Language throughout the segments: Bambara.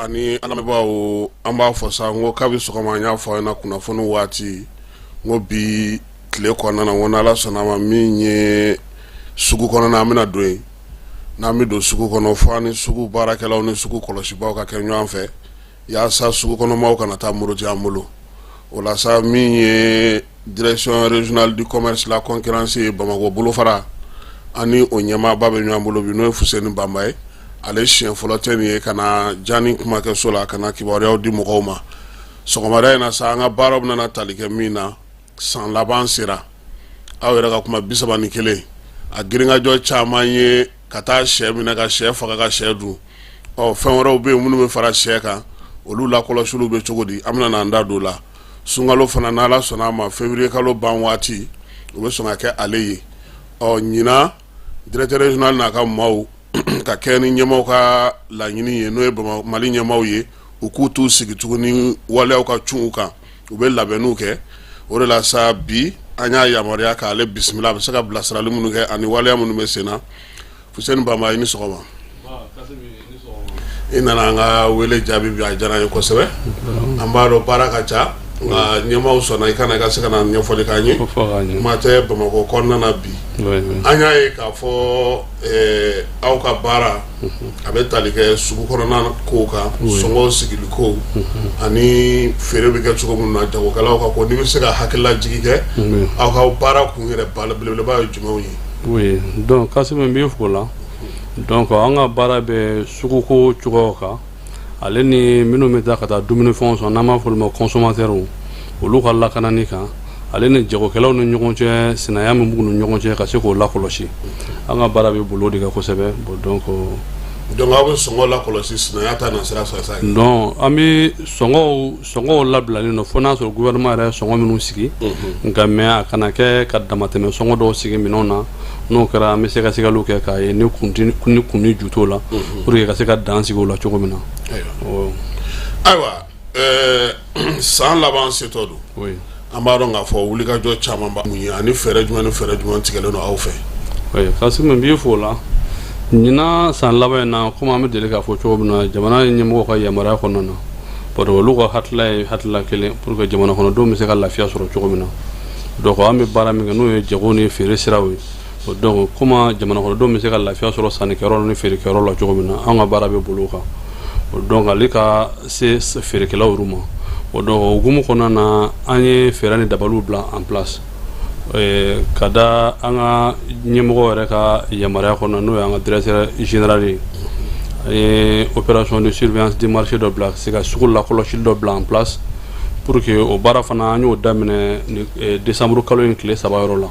Ani lamɛnbaaw, an b'a fɔ sa, n ko kabi sɔgɔma an y'a fɔ aw ɲɛna kunnafoni waati, n ko bi tile kɔnɔna na, n ko n'Ala sɔnna a ma, min ye sugu kɔnɔna, an bɛna don yen. N'an bɛ don sugu kɔnɔ, fo an ni sugu baarakɛlaw ni sugu kɔlɔsibaw ka kɛ ɲɔgɔn fɛ, yaasa sugu kɔnɔmaw kana taa muruti an bolo. O la sa, min ye Direction régionale du commerce, la concurrence ye Bamakɔ bolofara, ani o ɲɛmaaba bɛ ɲɔgɔn bolo bi, n'o ye Fuseni Banba ye. Ale siɲɛ fɔlɔ tɛ nin ye ka na Jani kumakɛso la, ka na kibaruyaw di mɔgɔw ma. Sɔgɔmada in na sa, an ka baaraw bɛna tali kɛ min na, san laban sera, aw yɛrɛ ka kuma 31, a girinkajɔ caman ye ka taa sɛ minɛ, ka sɛ faga, ka sɛ dun. Ɔ, fɛn wɛrɛw bɛ yen minnu bɛ fara sɛ kan, olu lakɔlɔsiliw bɛ cogo di? An bɛna an da don o la. Sunkalo fana, n'Ala sɔnna a ma, février kalo ban waati, o bɛ sɔn ka kɛ ale ye. Ɔ, ɲinan, directeur régional n'a ka maaw ka kɛ ni ɲɛmaaw ka laɲini ye, n'o ye Mali ɲɛmaaw ye, u k'u t'u sigi tuguni, waleyaw ka cun u kan, u bɛ labɛnniw kɛ. O de la sa, bi an y'a yamaruya k'ale bisimila, a bɛ se ka bilasirali minnu kɛ ani waleya minnu bɛ sen na. Fuseni Banba, i ni sɔgɔma. I nana an ka wele jaabi bi, a diyara an ye kosɛbɛ. An b'a dɔn baara ka ca, nka ɲɛmaaw sɔnna i kana i ka se ka na ɲɛfɔli k'an ye. Kuma tɛ Bamakɔ kɔnɔna na bi, an y'a ye k'a fɔ aw ka baara a bɛ tali kɛ sugu kɔnɔna kow kan, sɔngɔw sigili kow ani feere bɛ kɛ cogo min na, jagokɛlaw ka ko. N'i bɛ se ka hakililajigin kɛ, aw ka baara kun yɛrɛ belebeleba ye jumɛnw ye? Oui, donc Kassim, n b'i fo la. Donc an ka baara bɛ suguko cogoyaw kan, ale ni minnu bɛ taa ka taa dumunifɛnw san, n'an b'a fɔ olu ma consommateurs, olu ka lakanani kan, ale ni jagokɛlaw ni ɲɔgɔn cɛ, sinaya min b'u ni ɲɔgɔn cɛ, ka se k'o lakɔlɔsi. An ka baara bɛ bolo de kan kosɛbɛ. Bon, donc Donc aw bɛ sɔngɔ lakɔlɔsi sinaya ta nasira fɛ sa? Non, an bɛ sɔngɔw labilalen don, fo n'a sɔrɔ gouvernement yɛrɛ ye sɔngɔ minnu sigi. Nka mais a kana kɛ ka damatɛmɛ sɔngɔ dɔw sigi minɛnw na. N'o kɛra, an bɛ sɛgɛsɛgɛliw kɛ k'a ye ni kun ni ju t'o la, pour que ka se ka dan sigi o la cogo min na. Ayiwa, san laban setɔ don. An b'a dɔn k'a fɔ wulikajɔ caman b'a mun ye, ani fɛɛrɛ jumɛn ni fɛɛrɛ jumɛn tigɛlen don aw fɛ? Oui, Kassim, n b'i fo o la. Ɲinan san laban in na, komi an bɛ deli k'a fɔ cogo min na, jamana ɲɛmɔgɔw ka yamaruya kɔnɔna na, parce que olu ka hakilila ye hakilila kelen pour que jamana kɔnɔdenw bɛ se ka lafiya sɔrɔ cogo min na. Donc an bɛ baara min kɛ, n'o ye jago ni feere siraw ye, donc comment jamana kɔnɔdenw bɛ se ka lafiya sɔrɔ sannikɛyɔrɔ ni feerekɛyɔrɔ la cogo min na, an ka baara bɛ bolo o kan. Donc ale ka se feerekɛlaw ma o, donc o hukumu kɔnɔna na, an ye fɛɛrɛ ni dabaliw bila en place ka da an ka ɲɛmɔgɔ yɛrɛ ka yamaruya kɔnɔ, n'o y'an ka directeur général ye. An ye opération de surveillance du marché dɔ bila, ka se ka sugu lakɔlɔsili dɔ bila en place, pour que o baara fana, an y'o daminɛ décembre kalo in tile 3 yɔrɔ la.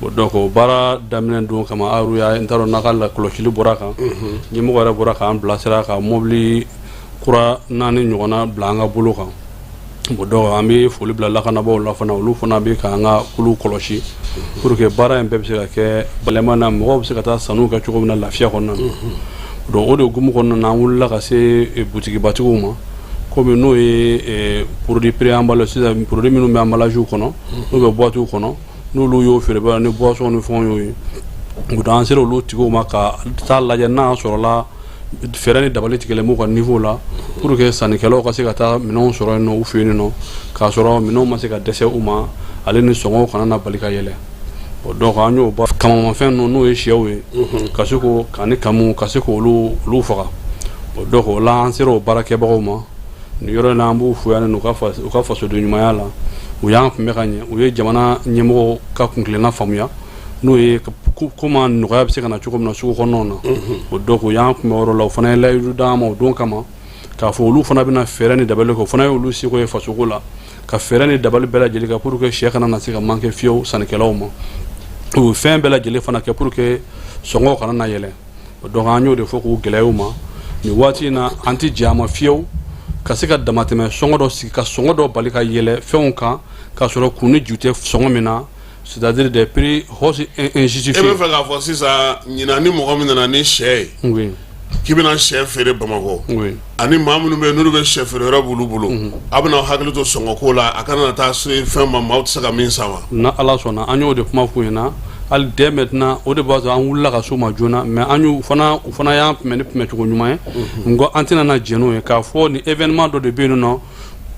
Bon, donc o baara daminɛ don kama, aw y'a, n t'a dɔn n'a ka lakɔlɔsili bɔra kan, ɲɛmɔgɔ yɛrɛ bɔra k'an bilasira ka mobili kura naani ɲɔgɔnna bila an ka bolo kan. Bon, donc an bɛ foli bila lakanabaaw la fana, olu fana bɛ k'an ka kulu kɔlɔsi pour que baara in bɛɛ bɛ se ka kɛ balima na, mɔgɔw bɛ se ka taa sanniw kɛ cogo min na lafiya kɔnɔna na. Donc o de hukumu kɔnɔna na, an wulila ka se butigibatigiw ma, komi n'o ye produit pré-emballé sisan, produit minnu bɛ emballage kɔnɔ, n'u bɛ boîte kɔnɔ, n'olu y'o feere ni boisson ni fɛnw y'o ye. Donc an sera olu tigiw ma ka taa lajɛ n'a sɔrɔla fɛɛrɛ ni dabali tigɛlen b'u ka niveau la, pour que sannikɛlaw ka se ka taa minɛnw sɔrɔ yen nɔ, u fɛ yen nɔ, k'a sɔrɔ minɛnw ma se ka dɛsɛ u ma, ale ni sɔngɔw kana na bali ka yɛlɛ. Donc an y'o kamamafɛn ninnu, n'o ye sɛw ye, ka se k'o ani kamu, ka se k'olu olu faga. Donc o la, an sera o baarakɛbagaw ma nin yɔrɔ in na. An b'u fo yan u ka fasoden ɲumanya la. U y'an kunbɛ ka ɲɛ, u ye jamana ɲɛmɔgɔw ka kuntilenna faamuya, n'o ye comment nɔgɔya bɛ se ka na cogo min na sugu kɔnɔnaw na. O donc u y'an kunbɛ yɔrɔ la, o fana ye layidu d'an ma o don kama, k'a fɔ olu fana bɛna fɛɛrɛ ni dabali kɛ. O fana ye olu seko ye fasoko la, ka fɛɛrɛ ni dabali bɛɛ lajɛlen kɛ pour que sɛ kana na se ka manquer fiyewu sannikɛlaw ma. U ye fɛn bɛɛ lajɛlen fana kɛ pour que sɔngɔw kana na yɛlɛ. Donc an y'o de fɔ k'u gɛlɛya u ma nin waati in na. An tɛ jɛ a ma fiyewu ka se ka damatɛmɛ sɔngɔ dɔ sigi, ka sɔngɔ dɔ bali ka yɛlɛ fɛnw kan, k'a sɔrɔ kun ni ju tɛ sɔngɔ min na, c'est-à-dire des prix hausse injustifiés. E bɛ fɛ k'a fɔ sisan, ɲinan, ni mɔgɔ min nana ni sɛ ye k'i bɛna sɛ feere Bamakɔ, ani maa minnu bɛ yen n'olu bɛ sɛ feere yɔrɔ b'olu bolo, a bɛna aw hakili to sɔngɔ ko la, a kana na taa se fɛn ma, maaw tɛ se ka min san wa? Na Ala sɔnna, an y'o de kuma f'u ɲɛna. Hali dès maintenant, o de b'a to an wulila ka s'u ma joona, mais an y'u fana, u fana y'an kunbɛn ni kunbɛncogo ɲuman ye. N ko an tɛna na jɛn n'o ye k'a fɔ ni événement dɔ de bɛ yen nɔ,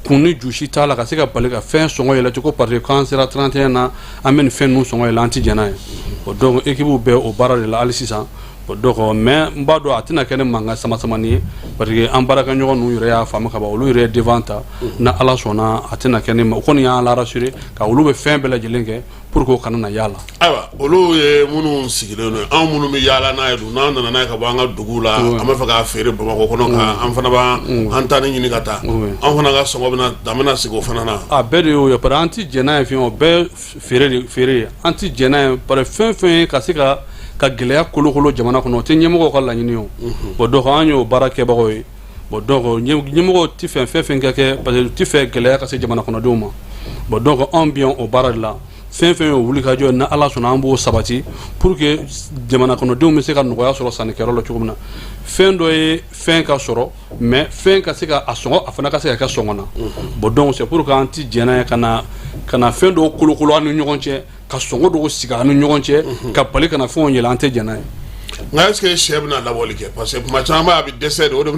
kun ni ju si t'a la ka se ka bali ka fɛn sɔngɔ yɛlɛ cogo, parce que k'an sera 31 na, an bɛ nin fɛn ninnu sɔngɔ yɛlɛ, an tɛ jɛn n'a ye. Bon, donc équipe bɛ o baara de la hali sisan. Bon, donc, mais n b'a dɔn a tɛna kɛ ni mankan sama-samani ye, parce que an baarakɛɲɔgɔn ninnu yɛrɛ y'a faamu ka ban, olu yɛrɛ ye devant ta. Ni Ala sɔnna, a tɛna kɛ ni o kɔni y'an la rassurer ka olu bɛ fɛn bɛɛ lajɛlen kɛ pour que o kana na y'a la. Ayiwa, olu ye minnu sigilen don, anw minnu bɛ yaala n'a ye dun, n'an nana n'a ye ka bɔ an ka duguw la, an bɛ fɛ k'a feere Bamakɔ kɔnɔ, ka an fana b'an an ta ni ɲini ka taa, an fana ka sɔngɔ bɛna, an bɛna sigi o fana na. A bɛɛ de y'o ye, parce que an ti jɛn n'a ye fiyewu. O bɛɛ feere de feere ye, an ti jɛn n'a ye, parce que fɛn fɛn ye ka se ka gɛlɛya kolokolo jamana kɔnɔ, o tɛ ɲɛmɔgɔw ka laɲini ye o. Bon, donc an y'o baara kɛbagaw ye. Bon, donc ɲɛmɔgɔw ti fɛ fɛn fɛn ka kɛ, parce que u ti fɛ gɛlɛya ka se jamana kɔnɔdenw ma. Bon, donc anw bi yan o baara de la. Fɛn fɛn y'o wulikajɔ ye, ni Ala sɔnna, an b'o sabati pour que jamana kɔnɔdenw bɛ se ka nɔgɔya sɔrɔ sannikɛyɔrɔ la cogo min na. Fɛn dɔ ye fɛn ka sɔrɔ, mais fɛn ka se ka a sɔngɔ, a fana ka se ka kɛ sɔngɔ na. Bon, donc c'est pour que an ti jɛn n'a ye ka na fɛn dɔw kolokolo an ni ɲɔgɔn cɛ, ka sɔngɔ dɔw sigi an ni ɲɔgɔn cɛ, ka bali ka na fɛnw yɛlɛ, an tɛ jɛn n'a ye. Nka est ce que sɛ bɛna labɔli kɛ? Parce que kuma caman a bɛ dɛsɛ de, o de bɛ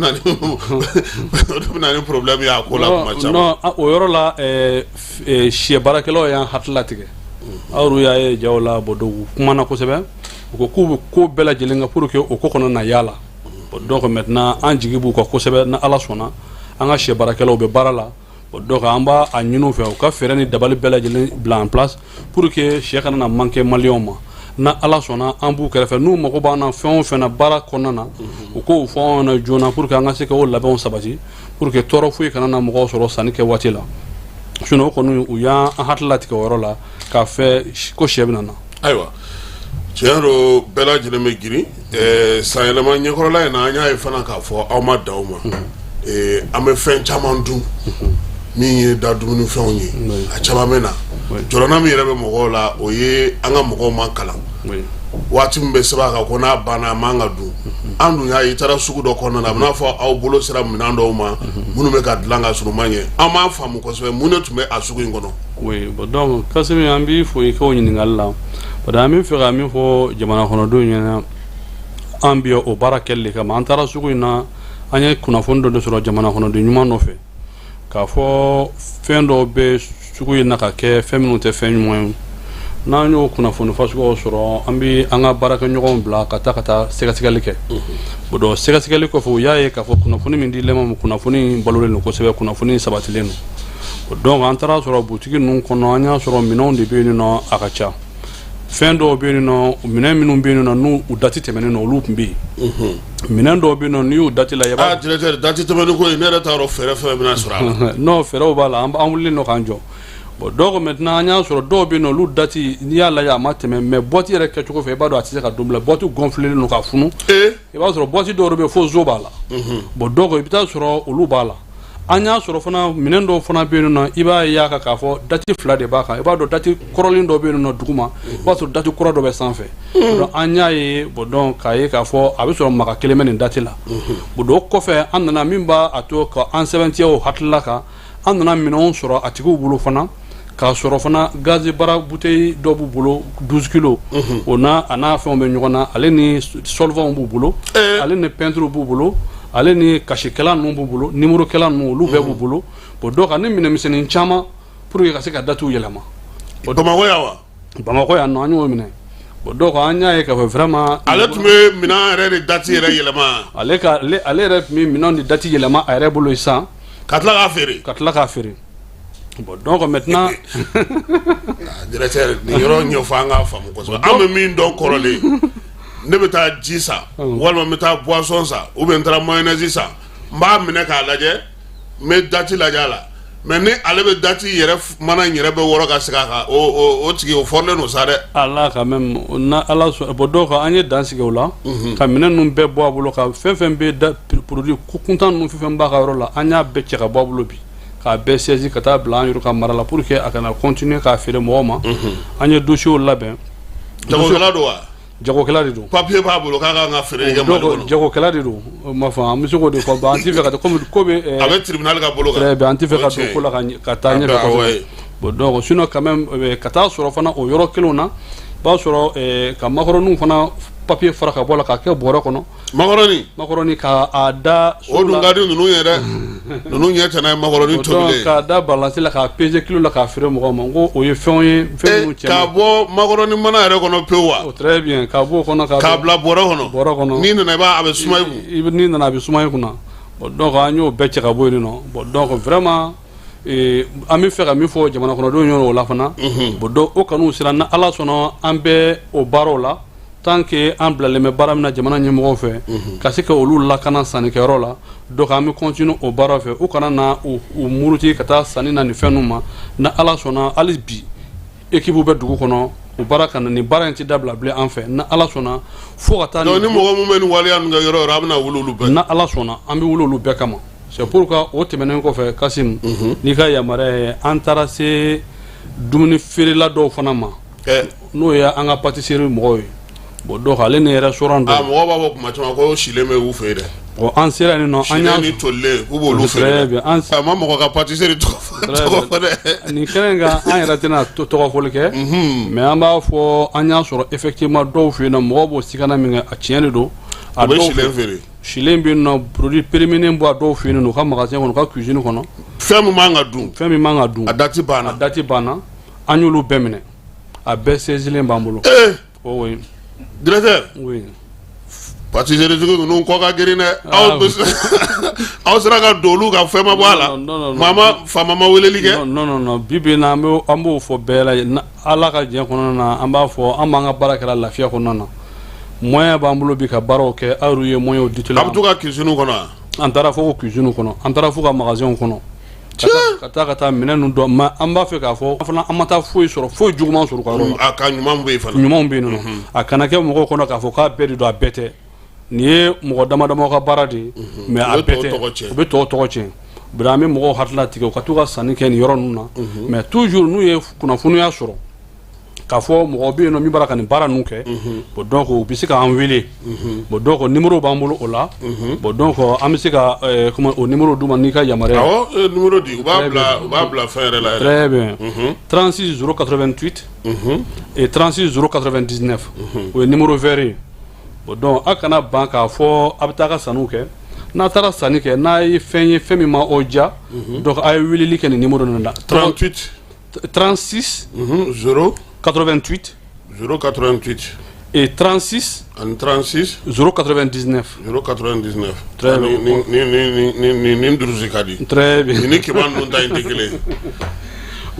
na ni problème ye a ko la kuma caman. Non, o yɔrɔ la, sɛ baarakɛlaw y'an hakili latigɛ. Aw yɛrɛ y'a ye jaw la. Bon, donc u kumana kosɛbɛ, u ko k'u bɛ ko bɛɛ lajɛlen kɛ pour que o ko kana na y'a la. Bon, donc maintenant an jigi b'u kan kosɛbɛ. Ni Ala sɔnna, an ka sɛ baarakɛlaw bɛ baara la. Bon, donc an b'a a ɲini u fɛ, u ka fɛɛrɛ ni dabali bɛɛ lajɛlen bila en place pour que sɛ kana na manquer maliyɛnw ma. Ni Ala sɔnna, an b'u kɛrɛfɛ. N'u mago b'an na fɛn o fɛn na baara kɔnɔna na, u k'o fɔ anw ɲɛna joona pour que an ka se k'o labɛnw sabati, pour que tɔɔrɔ foyi kana na mɔgɔw sɔrɔ sanni kɛ waati la. Sinon o kɔni, u y'an hakili latigɛ o yɔrɔ la k'a fɛ ko sɛ bɛ na. Ayiwa, tiɲɛ don, bɛɛ lajɛlen bɛ girin sanyɛlɛma ɲɛkɔrɔla in na. An y'a ye fana k'a fɔ aw ma dan o ma, an bɛ fɛn caman dun min ye da dumunifɛnw ye, a caman bɛ na. Jɔrɔna min yɛrɛ bɛ mɔgɔw la, o ye an ka mɔgɔw ma kalan waati min bɛ sɛbɛn a kan ko n'a banna, a man ka dun. An dun y'a ye, i taara sugu dɔ kɔnɔna na, a bɛ n'a fɔ aw bolo sera minɛn dɔw ma minnu bɛ ka dilan ka sɔrɔ u ma ɲɛ. An m'a faamu kosɛbɛ, mun de tun bɛ a sugu in kɔnɔ? Oui, bon, donc Kasimi, an b'i fo i ka o ɲininkali la, parce que an bɛ fɛ ka min fɔ jamana kɔnɔdenw ɲɛna, an bi o baara kɛli de kama an taara sugu in na. An ye kunnafoni dɔ de sɔrɔ jamana kɔnɔden ɲuman nɔfɛ k'a fɔ fɛn dɔw bɛ sugu in na ka kɛ fɛn minnu tɛ fɛn ɲuman ye. N'an y'o kunnafoni fasuguw sɔrɔ, an bɛ an ka baarakɛɲɔgɔnw bila ka taa sɛgɛsɛgɛli kɛ. Bon, donc sɛgɛsɛgɛli kɔfɛ, u y'a ye k'a fɔ kunnafoni min dilen ma, kunnafoni balolen don kosɛbɛ, kunnafoni sabatilen don. Donc an taara sɔrɔ butigi ninnu kɔnɔ, an y'a sɔrɔ minɛnw de bɛ yen nɔ, a ka ca. Fɛn dɔw bɛ yen nɔ, minɛn minnu bɛ yen nɔ, n'u u date tɛmɛnen don, olu tun bɛ yen. Minɛn dɔw bɛ yen nɔ, n'i y'u date la, i b'a Ah, directeur, date tɛmɛni ko in, ne yɛrɛ t'a dɔn fɛɛrɛ fɛn bɛna sɔrɔ a la. Non, fɛɛrɛw b'a la, an wulilen don k'an jɔ. Bon, donc maintenant an y'a sɔrɔ dɔw bɛ yen nɔ, olu date, n'i y'a lajɛ, a ma tɛmɛ, mais boîte yɛrɛ kɛcogo fɛ, i b'a dɔn a tɛ se ka don bilen. Boîte gonflé don ka funu. I b'a sɔrɔ boîte dɔw bɛ yen fo zo b'a la. Bon, donc i bɛ taa sɔrɔ olu b'a la. An y'a sɔrɔ fana minɛn dɔw fana bɛ yen nɔ, i b'a ye a kan k'a fɔ date fila de b'a kan. I b'a dɔn date kɔrɔlen dɔ bɛ yen nɔ duguma, i b'a sɔrɔ date kura dɔ bɛ sanfɛ. Donc an y'a ye, bon, donc k'a ye k'a fɔ a bɛ sɔrɔ maga kelen bɛ nin date la. Bon, donc kɔfɛ, an nana min b'a a to ka an sɛbɛntiya o hakilila kan, an nana minɛnw sɔrɔ a tigiw bolo fana, k'a sɔrɔ fana gaz bara bouteille dɔ b'u bolo, 12 kilos, o n'a a n'a fɛnw bɛ ɲɔgɔn na, ale ni solvant b'u bolo, ale ni peinture b'u bolo, ale ni kasikɛla ninnu b'u bolo, numéro kɛla ninnu, olu bɛɛ b'u bolo. Bon, donc ani minɛnmisɛnnin caman pour que ka se ka datew yɛlɛma. Bamakɔ yan wa? Bamakɔ yan nɔ, an y'o minɛ. Bon, donc an y'a ye k'a fɔ vraiment Ale tun bɛ minɛn yɛrɛ de date yɛrɛ yɛlɛma? Ale ka ale yɛrɛ tun bɛ minɛnw de date yɛlɛma a yɛrɛ bolo sisan. Ka tila k'a feere. Ka tila k'a feere. Bon, donc maintenant Directeur, nin yɔrɔ ɲɛfɔ an k'a faamu kosɛbɛ. An bɛ min dɔn kɔrɔlen, ne bɛ taa ji san, walima n bɛ taa boisson san, ou bien n taara mayonnaise san, n b'a minɛ k'a lajɛ, n bɛ date lajɛ a la. Mais ni ale bɛ date yɛrɛ mana in yɛrɛ bɛ wɔrɔ ka segin a kan, o tigi o fɔrilen don sa dɛ. Ala quand même na Ala sɔn. Bon, donc an ye dan sigi o la ka minɛn ninnu bɛɛ bɔ a bolo, ka fɛn fɛn bɛ da produit kuntan ninnu, fɛn fɛn b'a ka yɔrɔ la, an y'a bɛɛ cɛ ka bɔ a bolo bi, k'a bɛɛ saisi ka taa bila an yɛrɛ ka mara la pour que a kana continuer k'a feere mɔgɔw ma. An ye dossier labɛn. Jagokɛla don wa? Jagokɛla de don. Papier b'a bolo k'a kan ka feere kɛ Mali kɔnɔ? Jagokɛla de don, ma fɔ an bɛ se k'o de fɔ. An t'i fɛ ka komi ko bɛ A bɛ tribunal ka bolo kan. Très bien, an t'i fɛ ka don ko la ka taa ɲɛfɛ kosɛbɛ. Bon, donc sinon quand même, ka taa sɔrɔ fana o yɔrɔ kelenw na, B'a sɔrɔ ka makɔrɔniw fana papier fara ka bɔ la k'a kɛ bɔrɛ kɔnɔ. Makɔrɔni. Makɔrɔni k'a da. O dun ka di ninnu ye dɛ, ninnu ɲɛ tana ye makɔrɔni tobilen. K'a da balance la k'a peser kilo la k'a feere mɔgɔw ma. N ko o ye fɛnw ye, fɛn minnu cɛ. K'a bɔ makɔrɔni mana yɛrɛ kɔnɔ pewu wa? O très bien, k'a b'o kɔnɔ k'a bila bɔrɛ kɔnɔ. Bɔrɛ kɔnɔ. N'i nana i b'a a bɛ suma i kun. N'i nana a bɛ suma i kunna. Bon, donc an y'o bɛɛ cɛ ka bɔ yen nɔ. Bon, donc vraiment an bɛ fɛ ka min fɔ jamana kɔnɔdenw ye o la fana. Bon, donc o kanu sera, ni Ala sɔnna, an bɛ o baaraw la tant que an bilalen bɛ baara min na jamana ɲɛmɔgɔw fɛ, ka se ka olu lakana sannikɛyɔrɔ la. Donc an bɛ continuer o baara fɛ, u kana na u muruti ka taa sanni na nin fɛn ninnu ma. Ni Ala sɔnna, hali bi équipe bɛ dugu kɔnɔ, o baara kana, nin baara in tɛ dabila bilen an fɛ, ni Ala sɔnna, fo ka taa. Donc ni mɔgɔ min bɛ nin waleya ninnu kɛ yɔrɔ o yɔrɔ, a bɛna wuli olu bɛɛ. Ni Ala sɔnna, an bɛ wuli olu bɛɛ kama. C'est pourquoi o tɛmɛnen kɔfɛ, Kasim, n'i ka yamaruya ye, an taara se dumuni feerela dɔw fana ma, n'o ye an ka pâtisserie mɔgɔw ye. Bon, donc ale ni restaurant dɔw. A mɔgɔw b'a fɔ kuma caman ko silen bɛ u fɛ yen dɛ. Bon, an sera yen nɔ, an y'a silen ni tolilen k'u b'olu feere dɛ. An a ma mɔgɔ ka pâtisserie tɔgɔ fɔ dɛ. Nin kɛnɛ in kan, an yɛrɛ tɛna tɔgɔ fɔli kɛ, mais an b'a fɔ an y'a sɔrɔ effectivement dɔw fɛ yen nɔ, mɔgɔw b'o sigana min kɛ, a tiɲɛ de don. A bɛ silen feere. Silen bɛ yen nɔ, produit périmé bɔ a dɔw fɛ yen nɔ, u ka magasin kɔnɔ, u ka cuisine kɔnɔ. Fɛn min man ka dun. Fɛn min man ka dun. A date banna. A date banna, an y'olu bɛɛ minɛ, a bɛɛ saisilen b'an bolo. Ee. Oh oui. Directeur. Oui. Pâtisserie tigiw ninnu kɔ ka girin dɛ. Aw aw sera ka don olu ka fɛn ma bɔ a la. Maa ma faama ma weleli kɛ. Non, non, non, bi bi in na, an b'o fɔ bɛɛ la, Ala ka diɲɛ kɔnɔna na, an b'a fɔ an b'an ka baara kɛra lafiya kɔnɔna na. Moyen b'an bolo bi ka baaraw kɛ, aw yɛrɛ ye moyen di. A bɛ to ka cuisine kɔnɔ wa? An taara fo cuisine kɔnɔ, an taara fo ka magasin kɔnɔ. Ka taa minɛn ninnu dɔn, mais an b'a fɛ k'a fɔ fana, an ma taa foyi sɔrɔ, foyi juguman sɔrɔ u ka yɔrɔ la. A ka ɲuman bɛ yen fana. Ɲumanw bɛ yen nɔ. A kana kɛ mɔgɔw kɔnɔ k'a fɔ k'a bɛɛ de don, a bɛɛ tɛ. Nin ye mɔgɔ dama dama ka baara de ye, mais a bɛɛ tɛ, u bɛ tɔw tɔgɔ tiɲɛ. Bari an bɛ mɔgɔw hakili latigɛ u ka t'u ka sanni kɛ nin yɔrɔ ninnu na, mais toujours n'u ye kunnafoniya sɔrɔ k'a fɔ mɔgɔ bɛ yen nɔ min b'a ka nin baara ninnu kɛ, bon, donc u bɛ se k'an wele. Bon, donc numéro b'an bolo o la. Bon, donc an bɛ se ka comment o numéro d'u ma n'i ka yamaruya ye. Awɔ, numéro di, u b'a bila fɛn yɛrɛ la yɛrɛ. Très bien. 36 088 et 36 099, o ye numéro vert ye. Bon, donc a kana ban k'a fɔ a bɛ taa ka sanniw kɛ. N'a taara sanni kɛ, n'a ye fɛn ye, fɛn min ma o diya, donc a ye weleli kɛ nin numéro ninnu na. 38. 36 0 88 088 et 36 ani 36 099. 099. Très bien. Ni durusi ka di. Très bien. Ni kiba ninnu ta in tɛ kelen ye.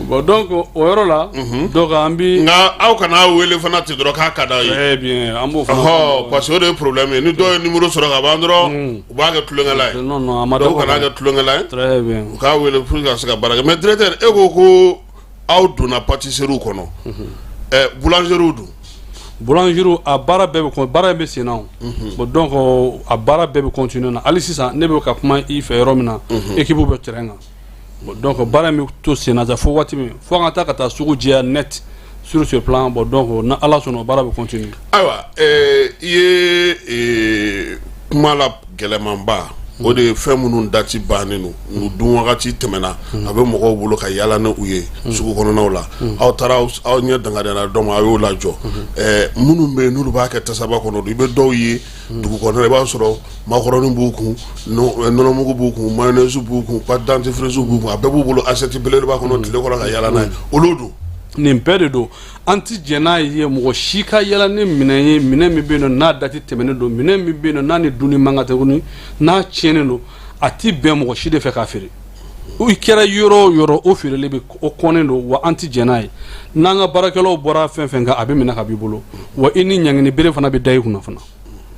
Bon, donc o yɔrɔ la, donc an bi. Nka aw kana wele fana ten dɔrɔn k'a ka d'aw ye. Très bien, an b'o fana. Ɔhɔ, parce que o de ye problème ye, ni dɔw ye numéro sɔrɔ ka ban dɔrɔn, u b'a kɛ tulonkɛla ye. Non, non, a ma dɔw kana kɛ tulonkɛla ye. Très bien. U k'a wele pour que ka se ka baara kɛ. Mais directeur, e ko ko aw donna pâtisserie kɔnɔ, boulangerie dun? Boulangerie, a baara bɛɛ bɛ, baara in bɛ sen na o. Bon, donc a baara bɛɛ bɛ continuer na hali sisan. Ne bɛ ka kuma i fɛ yɔrɔ min na, équipe bɛ terrain kan. Bon, donc baara in bɛ to sen na sa fo waati min fo an ka taa ka taa sugu jɛya net sur ce plan. Bon, donc ni Ala sɔnna, o baara bɛ continuer. Ayiwa, i ye kuma la gɛlɛmanba, o de ye fɛn minnu date bannen don, u dun wagati tɛmɛna, a bɛ mɔgɔw bolo ka yaala ni u ye sugu kɔnɔnaw la. Aw taara, aw ɲɛ dangariyara dɔ ma, aw y'o lajɔ. Minnu bɛ yen n'olu b'a kɛ tasaba kɔnɔ, i bɛ dɔw ye dugu kɔnɔna, i b'a sɔrɔ makɔrɔni b'u kun, nɔnɔmugu b'u kun, mayonnaise b'u kun, pâte dentifrice b'u kun, a bɛɛ b'u bolo assiette belebeleba kɔnɔ tile kɔrɔ ka yaala n'a ye, olu dun? Nin bɛɛ de don. An ti jɛn n'a ye mɔgɔ si ka yala ni minɛn ye, minɛn min bɛ yen nɔ n'a date tɛmɛnen don, minɛn min bɛ yen nɔ n'a ni dunni man kan tuguni, n'a tiɲɛnen don. A ti bɛn mɔgɔ si de fɛ k'a feere. I kɛra yɔrɔ o yɔrɔ, o feereli bɛ o kɔnnen don wa, an ti jɛn n'a ye. N'an ka baarakɛlaw bɔra fɛn fɛn kan, a bɛ minɛ ka b'i bolo wa, i ni ɲangini bere fana bɛ da i kunna fana.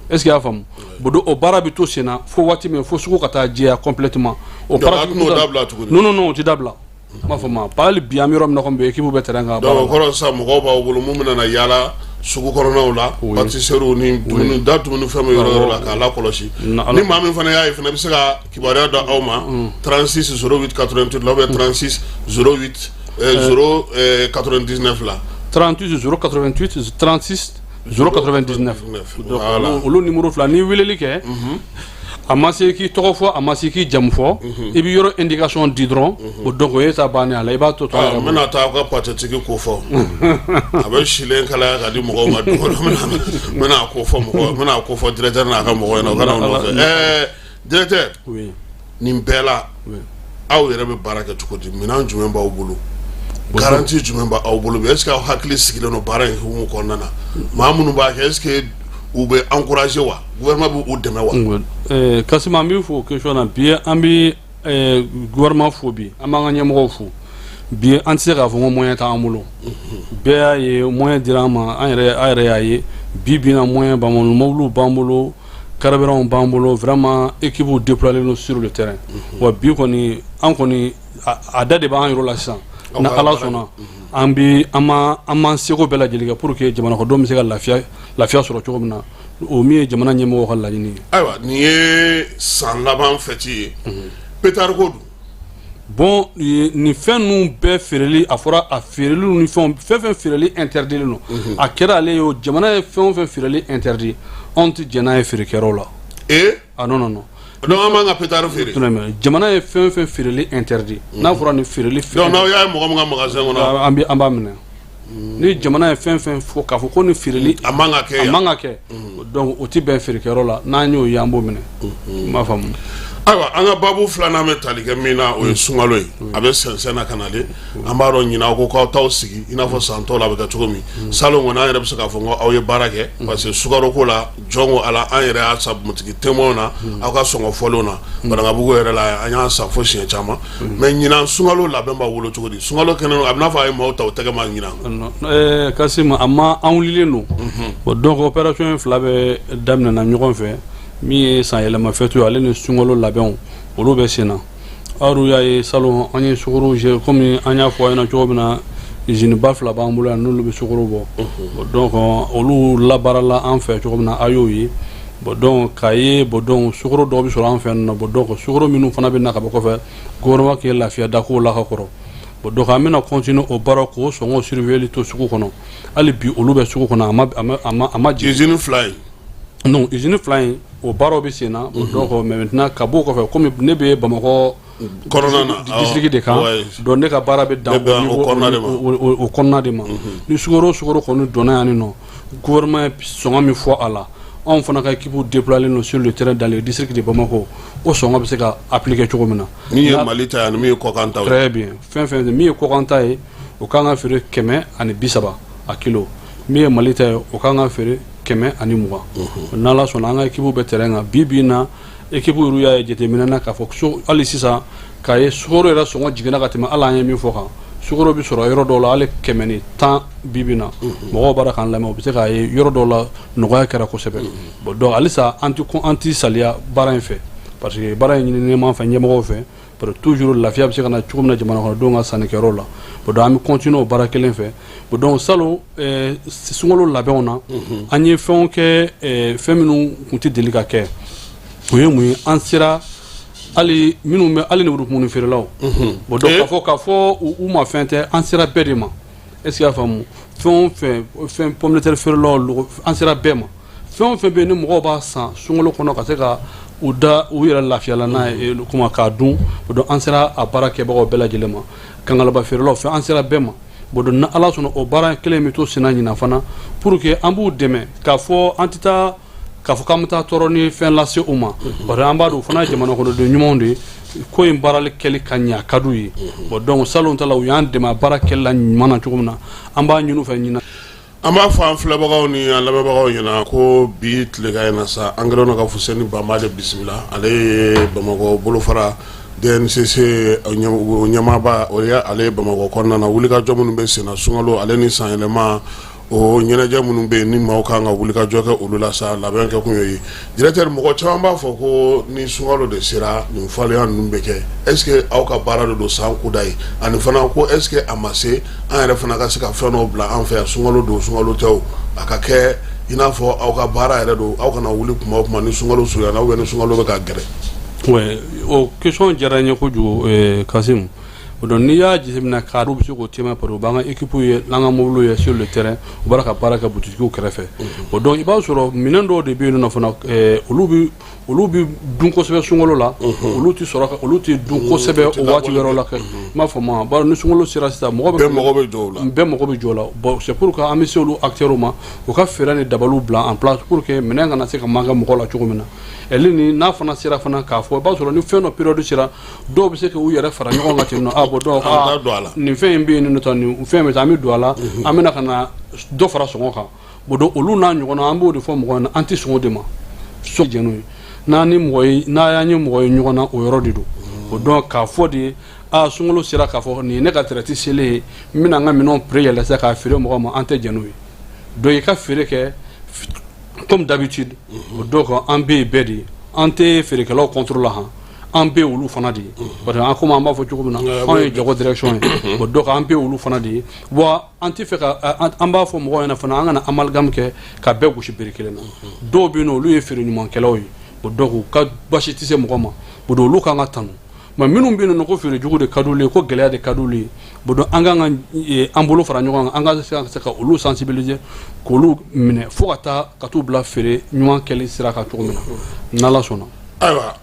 Est ce que i y'a faamu? Bon, donc o baara bɛ to sen na fo waati min fo sugu ka taa jɛya complètement. O Donc a tɛn'o dabila tuguni? Non, non, non, o ti dabila. N b'a fɔ ma hali bi, an bɛ yɔrɔ min na komi bi, équipe bɛ terrain kan. Donc o kɔrɔ sisan mɔgɔw b'aw bolo mun bɛna na yaala sugu kɔnɔnaw la, pâtisserie ni dumuni da dumuni fɛn bɛ yɔrɔ yɔrɔ la k'a lakɔlɔsi. Ni maa min fana y'a ye fana, i bɛ se ka kibaruya da aw ma 36 08 88 la ou bien 36 08 0 99 la. 38 088 36 099. Donc olu numéro fila, n'i weleli kɛ, A ma se k'i tɔgɔ fɔ, a ma se k'i jamu fɔ, i bɛ yɔrɔ indication di dɔrɔn. O donc o ye ta bannen a la, i b'a to tɔ. N bɛna taa aw ka pâté-tigi ko fɔ. A bɛ silen kalaya ka di mɔgɔw ma don o don. N bɛna ko fɔ mɔgɔw, n bɛna ko fɔ directeur n'a ka mɔgɔw ɲɛna, u ka na u nɔfɛ. Directeur, nin bɛɛ la, aw yɛrɛ bɛ baara kɛ cogo di? Minɛn jumɛn b'aw bolo? Garantie jumɛn b'aw bolo? Est ce que aw hakili sigilen don baara in hukumu kɔnɔna na? Maa minnu b'a kɛ, est ce que u bɛ encourager wa? Gouvernement b'u dɛmɛ wa? Kassim, an b'i fo question na. Bi an bɛ gouvernement fo, bi an b'an ka ɲɛmɔgɔw fo. Bi an tɛ se k'a fɔ ko moyen t'an bolo. Bɛɛ y'a ye, moyen dira an ma, an yɛrɛ, a yɛrɛ y'a ye. Bi bi in na, moyen b'an bolo, mobiliw b'an bolo, carburant b'an bolo. Vraiment, équipe déployées don sur le terrain. Wa bi kɔni, an kɔni a da de b'an yɔrɔ la sisan. Ni Ala sɔnna, an bi an ma an m'an seko bɛɛ lajɛlen kɛ pour que jamana kɔnɔdenw bɛ se ka lafiya sɔrɔ cogo min na, o min ye jamana ɲɛmɔgɔw ka laɲini ye. Ayiwa, nin ye san laban fête ye, pétard ko dun? Bon, nin fɛn ninnu bɛɛ feereli, a fɔra a feereli ni fɛn fɛn feereli interdit don. A kɛra ale ye o, jamana ye fɛn o fɛn feereli interdit, anw tɛ jɛn n'a ye feerekɛyɔrɔ la. Ee! Ah non, non, non. Donc an b'an ka pétard feere? Jamana ye fɛn o fɛn feereli interdit, n'a fɔra nin feereli. Donc n'aw y'a ye mɔgɔ min ka magasin kɔnɔ? An b'a minɛ. Ni jamana ye fɛn fɛn fɔ k'a fɔ ko ni feereli a man ka kɛ. A man ka kɛ, donc o tɛ bɛn feerekɛyɔrɔ la. N'an y'o ye, an b'o minɛ. N b'a faamu. Ayiwa, an ka baabu filanan bɛ tali kɛ min na, o ye sunkalo ye. A bɛ sɛnsɛn na ka na de. An b'a dɔn ɲinan, aw ko k'aw t'aw sigi i n'a fɔ san tɔw la a bɛ kɛ cogo min. Salon kɔni, an yɛrɛ bɛ se k'a fɔ ko aw ye baara kɛ, parce que sukaro ko la, jɔn ko Ala, an yɛrɛ y'a san butigi témoin na, aw ka sɔngɔ fɔlenw na. Banankabugu yɛrɛ la, an y'a san fo siɲɛ caman. Mais ɲinan sunkalo labɛn b'aw bolo cogo di? Sunkalo kɛnɛ, a bɛ n'a fɔ a ye maaw ta u tɛgɛ ma ɲinan. Kassim, a ma, an wulilen don. Bon, donc opération in fila bɛ daminɛna ɲɔgɔn fɛ. Min ye san yɛlɛma fête ye, ale ni sunkalo labɛnw, olu bɛ sen na. Aw y'a ye salon, an ye sukaro, komi an y'a fɔ aw ɲɛna cogo min na, usine ba fila b'an bolo yan, n'olu bɛ sukaro bɔ. Donc olu labaarala an fɛ cogo min na, a y'o ye. Bon, donc k'a ye, bon, donc sukaro dɔw bɛ sɔrɔ an fɛ yan nɔ. Bon, donc sukaro minnu fana bɛ na ka bɔ kɔfɛ, gouvernement k'i lafiya da kow la ka kɔrɔ. Bon, donc an bɛna continuer o baara k'o sɔngɔ surveiller to sugu kɔnɔ. Hali bi olu bɛ sugu kɔnɔ, a ma jigin. Usine fila in? Non, usine fila in, o baaraw bɛ sen na. Donc mais maintenant, ka b'o kɔfɛ, komi ne bɛ Bamakɔ kɔnɔna na, district de kan, donc ne ka baara bɛ dan o kɔnɔna de ma. Ni sukaro kɔni donna yan nɔ, gouvernement ye sɔngɔ min fɔ a la, anw fana ka équipe déployé don sur le terrain dans le district de Bamako, o sɔngɔ bɛ se ka appliquer cogo min na. Min ye Mali ta ye ani min ye kɔkan ta ye. Très bien. Fɛn fɛn min ye kɔkan ta ye, o kan ka feere 130 a kilo. Min ye Mali ta ye, o kan ka feere 120. N'Ala sɔnna, an ka équipe bɛ terrain kan. Bi bi in na, équipe yɛrɛ y'a ye jateminɛ na k'a fɔ hali sisan k'a ye sukaro yɛrɛ sɔngɔ jiginna ka tɛmɛ hali an ye min fɔ kan. Sukaro bɛ sɔrɔ yɔrɔ dɔw la hali 110 bi bi in na. Mɔgɔw b'a k'an lamɛn, u bɛ se k'a ye yɔrɔ dɔw la nɔgɔya kɛra kosɛbɛ. Bon, donc halisa an tɛ an tɛ saliya baara in fɛ, parce que baara in ɲininen b'an fɛ ɲɛmɔgɔw fɛ, parce que toujours lafiya bɛ se ka na cogo min na jamana kɔnɔdenw ka sannikɛyɔrɔ la. Bon, donc an bɛ continuer o baara kelen fɛ. Bon, donc salon sunkalo labɛnw na, an ye fɛnw kɛ, fɛn minnu tun tɛ deli ka kɛ. O ye mun ye? An sera hali minnu bɛ hali lemurukumuni feerelaw. Bon, donc k'a fɔ u ma fɛn tɛ, an sera bɛɛ de ma. Est ce que y'a faamu? Fɛn o fɛn, fɛn pomme de terre feerelaw, an sera bɛɛ ma. Fɛn o fɛn bɛ yen ni mɔgɔw b'a san sunkalo kɔnɔ ka se ka u da u yɛrɛ lafiyala n'a ye kuma k'a dun, donc an sera a baara kɛbagaw bɛɛ lajɛlen ma. Kangalaba feerelaw fɛn, an sera bɛɛ ma. Bon, donc ni Ala sɔnna, o baara kelen bɛ to senna ɲinan fana, pour que an b'u dɛmɛ k'a fɔ an tɛ taa k'a fɔ k'an bɛ taa tɔɔrɔ ni fɛn lase u ma, parce que an b'a dɔn u fana ye jamana kɔnɔden ɲumanw de ye. Ko in baarali kɛli ka ɲɛ, a ka d'u ye. Bon, donc salon ta la, u y'an dɛmɛ a baara kɛli la ɲuman na cogo min na, an b'a ɲini u fɛ ɲinan. An b'a fɔ an filɛbagaw ni an lamɛnbagaw ɲɛna ko bi tilegan in na sa, an kɛlen don ka Fuseni Banba de bisimila. Ale ye Bamakɔ bolofara DNCC o ɲɛmaaba, o ye ale ye Bamakɔ kɔnɔna na. Wulikajɔ minnu bɛ senna sunkalo ale ni sanyɛlɛma, o ɲɛnajɛ minnu bɛ yen ni maaw kan ka wulikajɔ kɛ olu la sa, labɛn kɛ kun y'o ye. Directeur, mɔgɔ caman b'a fɔ ko ni sunkalo de sera, nin faleya ninnu bɛ kɛ. Est ce que aw ka baara de don san kuda ye? Ani fana ko est ce que a ma se an yɛrɛ fana ka se ka fɛn dɔw bila an fɛ yan, sunkalo don, sunkalo tɛ o, a ka kɛ i n'a fɔ aw ka baara yɛrɛ don, aw kana wuli kuma o kuma ni sunkalo surunyana ou bien ni sunkalo bɛ ka gɛrɛ? Ouais, o question diyara n ye kojugu, Kasim. Donc n'i y'a jateminɛ k'a bɛ se k'o témoin, parce que u b'an ka équipe ye, n'an ka mobiliw ye sur le terrain, u b'a ka baara kɛ butigiw kɛrɛfɛ. O donc i b'a sɔrɔ minɛn dɔw de bɛ yen nɔ fana, olu bɛ dun kosɛbɛ sunkalo la, olu tɛ sɔrɔ, olu tɛ dun kosɛbɛ o waati wɛrɛw la. Kɛ i m'a faamu, bari ni sunkalo sera sisan, mɔgɔ bɛɛ mago bɛ jɔ o la. Bɛɛ mago bɛ jɔ o la. Bon, c'est pourquoi an bɛ se olu acteurs ma, u ka fɛɛrɛ ni dabaliw bila en place pour que minɛn kana se ka manquer mɔgɔ la cogo min na. Ɛli ni n'a fana sera fana k'a fɔ, i b'a sɔrɔ ni fɛn dɔ période sera, dɔw bɛ se k'u yɛrɛ fara ɲɔgɔn kan ten nɔ. Ah bon, dɔw ah, nin fɛn in bɛ yen nɔ, nin fɛn bɛ taa, an bɛ don a la, an bɛna ka na dɔ fara sɔngɔ kan. Bon, donc olu n'a ɲɔgɔnna, an b'o de fɔ mɔgɔw ɲɛna, an tɛ sɔn o de ma. So jɛn n'o ye, n'a ni mɔgɔ ye, n'a y'an ye mɔgɔ ye ɲɔgɔn na, o yɔrɔ de don. O donc k'a fɔ de, a sunkalo sera, k'a fɔ nin ye ne ka traite selen ye, n bɛna n ka minɛnw prix yɛlɛ sisan k'a feere mɔgɔ ma, an tɛ jɛn n'o ye. Donc i ka feere kɛ comme d'habitude. O donc an bɛ yen bɛɛ de ye, an tɛ feerekɛlaw contre la han, an bɛ olu fana de ye, parce que an komi an b'a fɔ cogo min na, anw ye jago direction ye. O donc an bɛ olu fana de ye. Wa an tɛ fɛ ka, an b'a fɔ mɔgɔw ɲɛna fana, an kana amalgame kɛ ka bɛɛ gosi bere kelen na. Dɔw bɛ yen nɔ, olu ye feere ɲumankɛlaw ye. O donc u ka basi tɛ se mɔgɔ ma. O donc olu kan ka tanu. Mais minnu bɛ yen nɔ ko feere jugu de ka d'olu ye, ko gɛlɛya de ka d'olu ye, bon, donc an kan ka an bolo fara ɲɔgɔn kan, an ka se ka olu sensibiliser, k'olu minɛ fo ka taa ka t'u bila feere ɲuman kɛli sira kan cogo min na, n'Ala sɔnna. Ayiwa,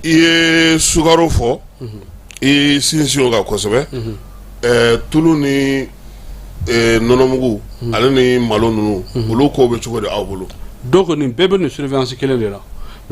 i ye sukaro fɔ, i sinsin o kan kosɛbɛ. Tulu ni nɔnɔmugu ale ni malo ninnu, olu ko bɛ cogo di aw bolo? Donc nin bɛɛ bɛ nin surveillance kelen de la.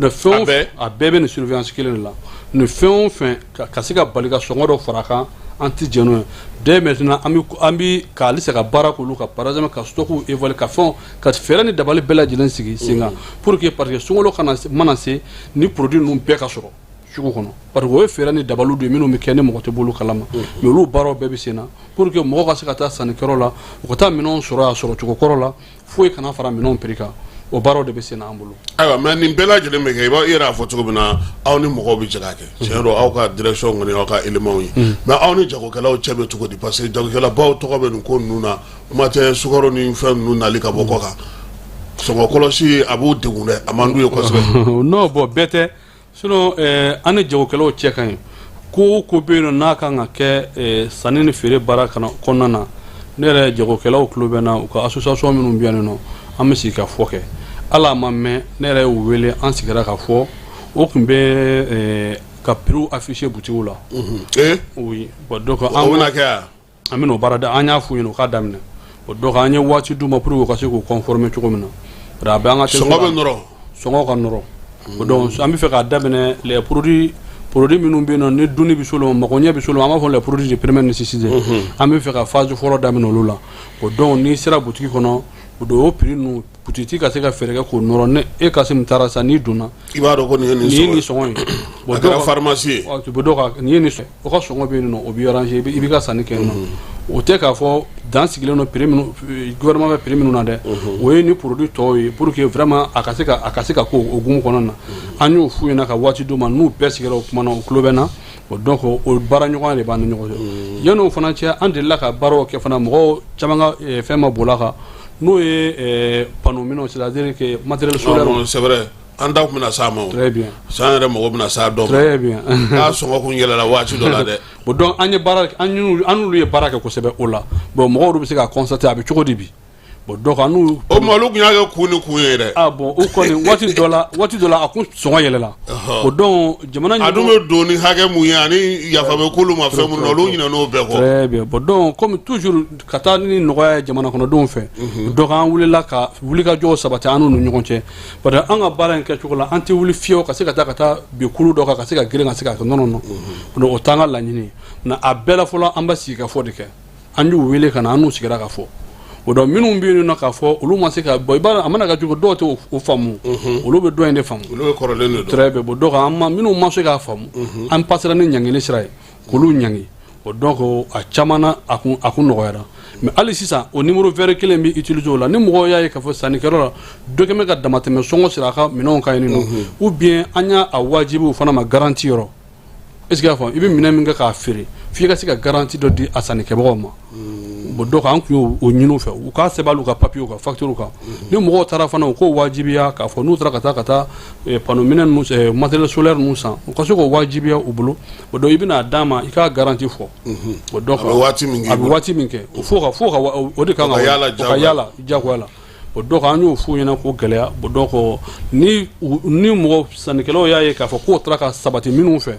Fɛn o a bɛɛ bɛ nin surveillance kelen de la. Nin fɛn o fɛn ka se ka bali ka sɔngɔ dɔ fara a kan, an tɛ jɛn n'o ye. Dès maintenant, an bɛ ka halisa ka baara k'olu kan, par exemple ka stock évaluer, ka fɛnw ka fɛɛrɛ ni dabali bɛɛ lajɛlen sigi sen kan pour que, parce que sunkalo kana mana se, ni produit ninnu bɛɛ ka sɔrɔ sugu kɔnɔ, parce que o ye fɛɛrɛ ni dabaliw de ye minnu bɛ kɛ ni mɔgɔ tɛ bolo kalama. Mais olu baaraw bɛɛ bɛ sen na pour que mɔgɔ ka se ka taa sannikɛyɔrɔ la, u ka taa minɛnw sɔrɔ a sɔrɔ cogo kɔrɔ la, foyi kana fara minɛnw prix kan. O baaraw de bɛ sen na an bolo. Ayiwa, mais nin bɛɛ lajɛlen bɛ kɛ, i b'a i yɛrɛ y'a fɔ cogo min na, aw ni mɔgɔw bɛ jɛ k'a kɛ. Tiɲɛ don, aw ka direction kɔni, aw ka éléments ye, mais aw ni jagokɛlaw cɛ bɛ cogo di? Parce que jagokɛlabaw tɔgɔ bɛ nin ko ninnu na, kuma tɛ sukaro ni fɛn ninnu nali ka bɔ kɔ kan, sɔngɔ kɔlɔsi a b'u degun dɛ, a man d'u ye kosɛbɛ. Non, bon, bɛɛ tɛ. Sinon an ni jagokɛlaw cɛ ka ɲi. Ko o ko bɛ yen nɔ n'a kan ka kɛ sanni ni feere baara kɔnɔna na, ne yɛrɛ, jagokɛlaw tulo bɛ n na, u ka association minnu bɛ yan nɔ, an bɛ sigi ka fɔ kɛ. Hali a ma mɛn, ne yɛrɛ y'u wele, an sigira ka fɔ. O tun bɛ ka prix afficher butigiw la. Oui, bon, donc o bɛna kɛ yan? An bɛna o baara da, an y'a f'u ɲɛna u k'a daminɛ. Bon, donc an ye waati d'u ma pour que u ka se k'u conformer cogo min na. A bɛ an ka Sɔngɔ bɛ nɔrɔ. Sɔngɔ ka nɔrɔ. Donc an bɛ fɛ k'a daminɛ les produits minnu bɛ yen nɔ ni dunni bɛ s'olu ma, magoɲɛ bɛ s'olu ma, an b'a fɔ les produits de première nécessité. An bɛ fɛ ka phase fɔlɔ daminɛ olu la. O donc n'i sera butigi kɔnɔ, o don o prix ninnu, butigi ka se ka fɛɛrɛ kɛ k'o nɔrɔ. Ne e ka se min taara sisan, n'i donna, i b'a dɔn ko nin ye nin nin ye nin sɔngɔ ye. Bon, a kɛra pharmacie ye. Bon, donc nin ye nin o ka sɔngɔ bɛ yen nɔ, o b'i arranger, i b'i ka sanni kɛ yen nɔ. O tɛ k'a fɔ dan sigilen don prix minnu, gouvernement bɛ prix minnu na dɛ, o ye ni produit tɔw ye, pour que vraiment a ka se ka k'o hukumu kɔnɔna na. An y'o f'u ɲɛna ka waati d'u ma, n'u bɛɛ sigira o kuma na, u tulo bɛ na. Donc o baara ɲɔgɔnya de b'an ni ɲɔgɔn cɛ. Yan'o fana cɛ, an delila ka baaraw kɛ fana, mɔgɔw caman ka fɛn ma boli a kan, n'o ye panneau minɛnw, c'est à dire que matériel solaire. C'est vrai, an da tun bɛna s'a ma o. Très bien. San yɛrɛ mɔgɔ bɛna s'a dɔ ma. Très bien. K'a sɔngɔ kun yɛlɛla waati dɔ la dɛ. Bon, donc an ye baara, an n'olu ye baara kɛ kosɛbɛ o la. Bon, mɔgɔw bɛ se ka constater a bɛ cogo di bi. Bon, donc an n'u O ma, olu tun y'a kɛ kun ni kun ye dɛ. Ah bon, o kɔni, waati dɔ la a kun sɔngɔ yɛlɛla. O donc jamana A dun bɛ don ni hakɛ mun ye ani yafa bɛ k'olu ma fɛn minnu na, olu ɲinɛn'o bɛɛ kɔ. Très bien. Bon, donc comme toujours ka taa ni nɔgɔya ye jamana kɔnɔdenw fɛ, donc an wulila ka wulikajɔw sabati an n'u ni ɲɔgɔn cɛ, parce que an ka baara in kɛcogo la, an tɛ wuli fiyewu ka se ka taa bin kulu dɔ kan, ka se ka girin ka se ka kɛ. Non, non, non, donc o t'an ka laɲini ye. Nka a bɛɛ la fɔlɔ, an bɛ sigi ka fɔ de kɛ. An y'u wele ka na, an n'u sigira ka fɔ. O donc minnu bɛ yen nɔ k'a fɔ olu ma se ka bɔ, i b'a dɔn a mana kɛ cogo, dɔw tɛ o faamu, olu bɛ dɔ in de faamu. Olu bɛ kɔrɔlen de dɔn. Très bien. Bon, donc an ma minnu ma se k'a faamu, an passera ni ɲangili sira ye k'olu ɲangi. O donc a caman na, a kun nɔgɔyara. Mais hali sisan, o numéro vert kelen bɛ utiliser o la. Ni mɔgɔw y'a ye k'a fɔ sannikɛyɔrɔ la, dɔ kɛn bɛ ka damatɛmɛ sɔngɔ siri a ka minɛnw kan yen nɔ, ou bien an y'a a wajibi o fana ma garantie yɔrɔ. Est ce que y'a faamu? I bɛ minɛn min kɛ k'a feere, f'i ka se ka garantie dɔ di a sannikɛbagaw ma. Bon, donc an tun y'o ɲini u fɛ, u k'a sɛbɛn u ka papiyew kan, facture kan. Ni mɔgɔw taara fana, u k'o wajibiya k'a fɔ n'u taara ka taa panneau minɛn ninnu, matériel solaire ninnu san, u ka se k'o wajibiya u bolo. Bon, donc i bɛna d'a ma, i k'a garantie fɔ. Bon, donc a bɛ waati min kɛ, a bɛ waati min kɛ, o fo ka o de kan ka ka o ka yala diyagoya la. Bon, donc an y'o f'u ɲɛna k'o gɛlɛya. Bon, donc ni mɔgɔ sannikɛlaw y'a ye k'a fɔ k'o taara ka sabati minnu fɛ,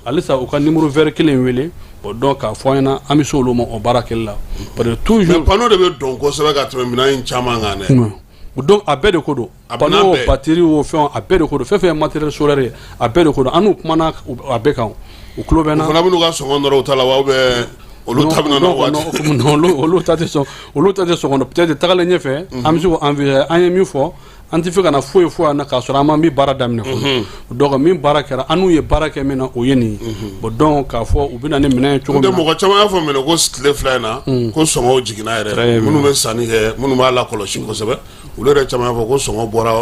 halisa u ka numéro vert kelen wele. Bon, donc k'a fɔ an ɲɛna, an bɛ se olu ma o baara kɛli la, parce que toujours Mais panneau de bɛ dɔn kosɛbɛ ka tɛmɛ minɛn in caman kan dɛ. Donc a bɛɛ de ko don. Panneau, batterie o, fɛn, a bɛɛ de ko don. Fɛn fɛn ye matériel solaire ye, a bɛɛ de ko don. An n'u kumana a bɛɛ kan, u tulo bɛ n na. U fana bɛ n'u ka sɔngɔ nɔrɔ u ta la wa, ou bien olu ta bɛna na waati? Non, olu ta tɛ sɔn, olu ta tɛ sɔngɔ. Peut-être tagalen ɲɛfɛ, an bɛ se k'o envisager. An ye min fɔ, an tɛ fɛ ka na foyi fɔ yan k'a sɔrɔ an ma min baara daminɛ fɔlɔ. Donc min baara kɛra, an n'u ye baara kɛ min na, o ye nin ye. Bon, donc k'a fɔ u bɛ na ni minɛn ye cogo min na, mɔgɔ caman y'a fɔ minɛ ko tile 2 in na ko sɔngɔw jiginna yɛrɛ. Minnu bɛ sanni kɛ, minnu b'a lakɔlɔsi kosɛbɛ, olu yɛrɛ caman y'a fɔ ko sɔngɔ bɔra.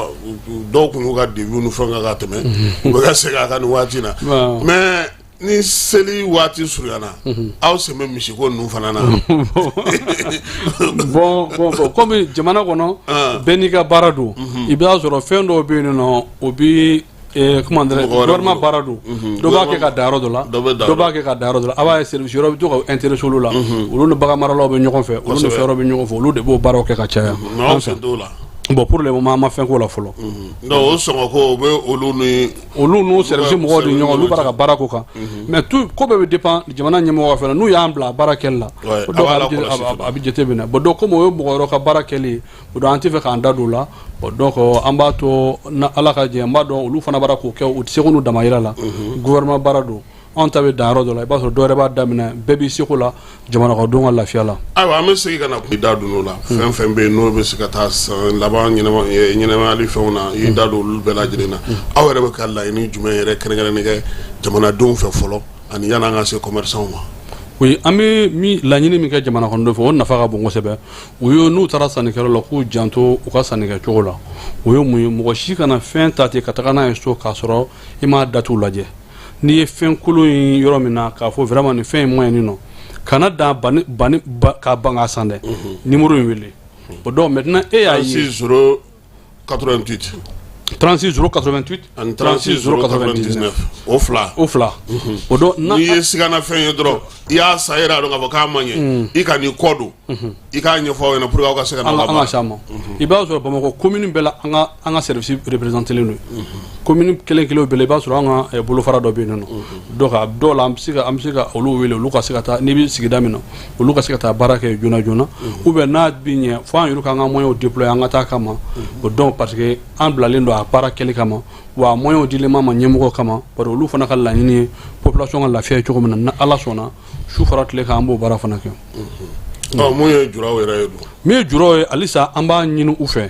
Dɔw tun y'u ka devis ni fɛnw kɛ ka tɛmɛ, u bɛ ka segin a kan nin waati in na. Mais ni seli waati surunyana, aw sen bɛ misiko ninnu fana na? Bon, komi jamana kɔnɔ, bɛɛ n'i ka baara don. I b'a sɔrɔ fɛn dɔw bɛ yen nɔ, o bi, comment dirais, gouvernement baara don. Dɔ b'a kɛ ka dan yɔrɔ dɔ la, dɔ b'a kɛ ka dan yɔrɔ dɔ la. A b'a ye service yɔrɔ bɛ to ka intéressé olu la. Olu ni bagan maralaw bɛ ɲɔgɔn fɛ, olu ni fɛn wɛrɛw bɛ ɲɔgɔn fɛ, olu de b'o baaraw kɛ ka caya. Mais aw sen t'o la? Bon, pour le moment, an ma fɛn k'o la fɔlɔ. Donc o sɔngɔ ko, o bɛ olu ni Olu n'u service mɔgɔw de ɲɔgɔn, olu b'a ka baara ko kan. Mais tout ko bɛɛ bɛ dépend jamana ɲɛmɔgɔ fɛ. N'u y'an bila baara kɛli la, a bɛ jate minɛ. Bon, donc comme o ye mɔgɔ wɛrɛ ka baara kɛli ye, o donc an tɛ fɛ k'an da don o la. Bon, donc an b'a to Ala ka jɛ. N b'a dɔn olu fana b'ara k'o kɛ, u tɛ se ko n'u damayira la. Gouvernement baara don, anw ta bɛ dan yɔrɔ dɔ la, i b'a sɔrɔ dɔw yɛrɛ b'a daminɛ. Bɛɛ b'i seko la jamana kɔnɔdenw ka lafiya la. Ayiwa, an bɛ segin ka na i da don o la. Fɛn fɛn bɛ yen n'o bɛ se ka taa san laban ɲɛnɛmayali fɛnw na, i da don olu bɛɛ lajɛlen na. Aw yɛrɛ bɛ ka laɲini jumɛn yɛrɛ kɛrɛnkɛrɛnnen kɛ jamanadenw fɛ fɔlɔ, ani yan'an ka se commerçants ma? Oui, an bɛ min laɲini min kɛ jamana kɔnɔdenw fɛ, o nafa ka bon kosɛbɛ. U ye, n'u taara sannikɛyɔrɔ la, k'u janto u ka sannikɛcogo la. O ye mun ye? Mɔgɔ si kana fɛn ta ten ka taga n'a ye so k'a sɔrɔ i m'a datugu lajɛ. N'i ye fɛn kolon ye yɔrɔ min na, k'a fɔ vraiment nin fɛn in man ɲi nin nɔ, kana dan bani k'a ban k'a san dɛ, numéro in wele. Bon, donc maintenant e y'a ye. 36 0 88. 36 088. Ani 36 099, o fila. O fila o donc. N'i ye sigana fɛn ye dɔrɔn, i y'a san, e yɛrɛ y'a dɔn k'a fɔ k'a ma ɲɛ, i ka n'i kɔ don, i k'a ɲɛfɔ aw ɲɛna pour que aw ka se ka na. An ka s'a ma. I b'a sɔrɔ Bamakɔ commune bɛɛ la, an ka service représenté len don. Commune kelen kelen bɛɛ la, i b'a sɔrɔ an ka bolofara dɔ bɛ yen nɔ. Donc a dɔw la, an bɛ se ka olu wele, olu ka se ka taa. N'i bɛ sigida min na, olu ka se ka taa baara kɛ joona joona, ou bien n'a bɛ ɲɛ fo an yɛrɛ k'an ka moyens déployer, an ka taa kama. O donc parce que an bilalen don a baara kɛli kama, wa moyens dilen ma ɲɛmɔgɔ kama, parce que olu fana ka laɲini ye population ka lafiya ye cogo min na. Ni Ala sɔnna, su fara tile kan, an b'o baara fana kɛ. Ɔ, mun ye juraw yɛrɛ ye dun? Min ye juraw ye, halisa an b'a ɲini u fɛ,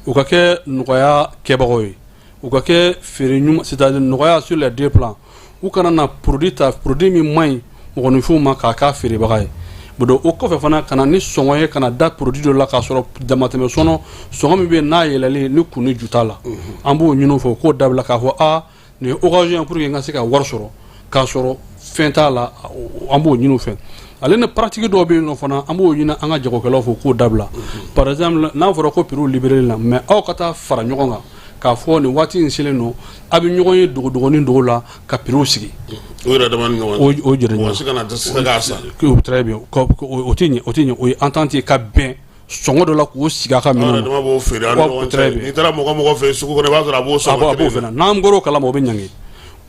u ka kɛ nɔgɔya kɛbagaw ye, u ka kɛ feere ɲuman, c'est à dire nɔgɔya sur les deux plans. U kana na produit ta, produit min man ɲi mɔgɔninfinw ma, k'a k'a feerebaga ye. Bon, o kɔfɛ fana, ka na ni sɔngɔ ye, ka na da produit dɔ la k'a sɔrɔ damatɛmɛ sɔnɔ, sɔngɔ min bɛ yen n'a yɛlɛlen ni kun ni ju t'a la, an b'o ɲini u fɛ, u k'o dabila, k'a fɔ aa, nin ye occasion pour que n ka se ka wari sɔrɔ k'a sɔrɔ fɛn t'a la. An b'o ɲini u fɛ. Ale ni pratique dɔw bɛ yen nɔ fana, an b'o ɲini an ka jagokɛlaw fɛ, k'o dabila. Par exemple, n'a fɔra ko prix libéré la, mais aw ka taa fara ɲɔgɔn kan k'a fɔ nin waati in selen don, a bɛ ɲɔgɔn ye dogodogonin dogo la ka prix sigi. U yɛrɛ dama ni ɲɔgɔn cɛ. O jɛra. Mɔgɔ si kana se k'a san. Très bien, o tɛ ɲɛ, o tɛ ɲɛ. O ye entente ye ka bɛn sɔngɔ dɔ la k'o sigi a ka minɛn na. Aw yɛrɛ dama b'o feere aw ni ɲɔgɔn cɛ. N'i taara mɔgɔ mɔgɔ fɛ sugu kɔnɔ, i b'a sɔrɔ a b'o sɔngɔ kelen. A b'o fana, n'an bɔr'o kalama, o bɛ ɲangi.